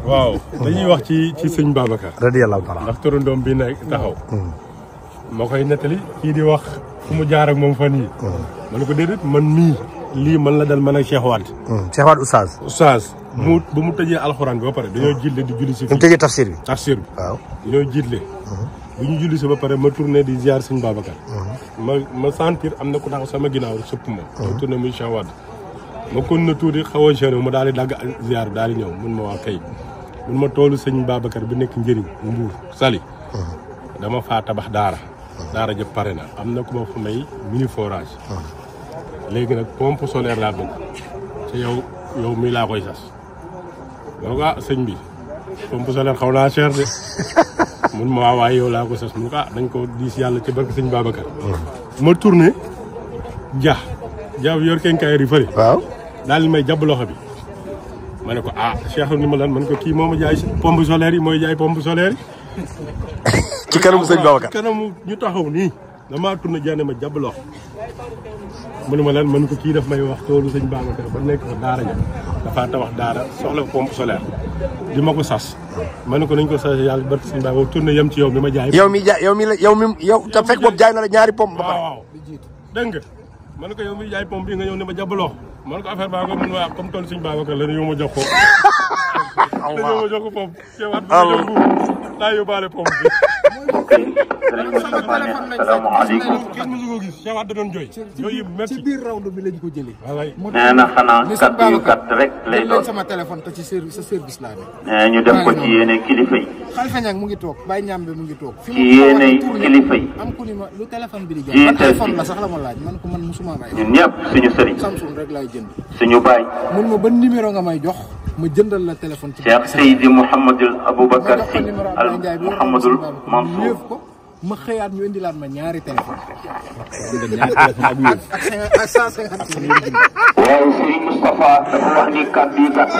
waaw dañuy wax ci sëñ Babacar radiyallahu taala ndax turandoom bi nekk taxaw moo koy nettali kii di wax fu mu jaar ak moom fan yi ma ne ko déedéet man mii lii man la dal man ak Cheikh Wade oustaz mu ba mu tëjee alxuraan bi ba pare dañoo jiitle di julli si mu tëjee tafsir bi waaw dañoo jiitle bu ñu julli si ba pare ma tourné di ziar sëñ Babacar ma sentir am na ku taxaw sama ginnaaw sëpp ma tourné muy Cheikh Wade ma kon na tuuti xaw a gêné ma daal di dagg ziar bi daal di ñëw mun ma waa kay mun ma toolu sëñ Babacar bi nekk njëriñ Mbuur Sali dama faa tabax daara jëpp pare na am na ku ma fa may mini forage léegi nag pompe solaire laa bëgg te yow mii laa koy sas donc sëñ bi pompe solaire xaw naa cher de mun ma waaye yow laa ko sas mun ko dañ ko diis yàlla ci barke sëñ Babacar ma tourné ja yor kenkaayar yi fële waaw daal di may jàpp loxo bi ma ne ko Cheikh ni ma lan man ko kii moo ma jaay pompe solaire yi mooy jaay pompe solaire yi ci kanamu sëñ Babacar kanamu ñu taxaw nii damaa tourné jaane ma jàpp loxo mu ne ma lan man ko kii daf may wax toolu sëñ Babacar ba nekk fa daara ja dafa tabax daara soxla pompe solaire di ma ko sas ma ne ko nañ ko sas yàlla barke sëñ Babacar tourné yem ci yow mi ma jaay yow te fekk boobu jaay na la ñaari pompe ba pare waaw dégg nga ma ne ko yow mi jaay pompe bi nga ñëw ne ma jàpp loxo ma ne ko affaire baa ko mun waa comme toolu sëñ Babacar la ne yow ma jox ko dañoo ma jox ko pompe ceewaat bi ma jox ko daa yóbbaale pompe bi salaamaaleykum. kenn mësu ko gis Cheikh Wade da doon jooy. yooyu métti ci biir rawdu bi lañ ko jëlee. nee na xanaa kàddu yu gàtt rek lay doon. sama téléphone te ci sa service laa ne. nee ñu def ko ci yéene kilifa yi. Xalifa Ñaŋ mu ngi toog Baye Ñambe mu ngi toog. ci yéene kilifa yi. am ku ni ma lu téléphone bi di jaay. man téléphone la sax la ma laaj man ko man musuma may. ñun ñëpp suñu sëriñ. Samsung rek laay jënd. suñu baay. mun ma ban numéro nga may jox ma jëndal la téléphone. ci Cheikh Seydi Mouhamadul Aboubacar Sy al Mouhamadul Mansour. ma xëyaat ñu indilaat ma ñaari téléphone. waaw Serigne Moustapha dafa wax ni kàddu yi gàtt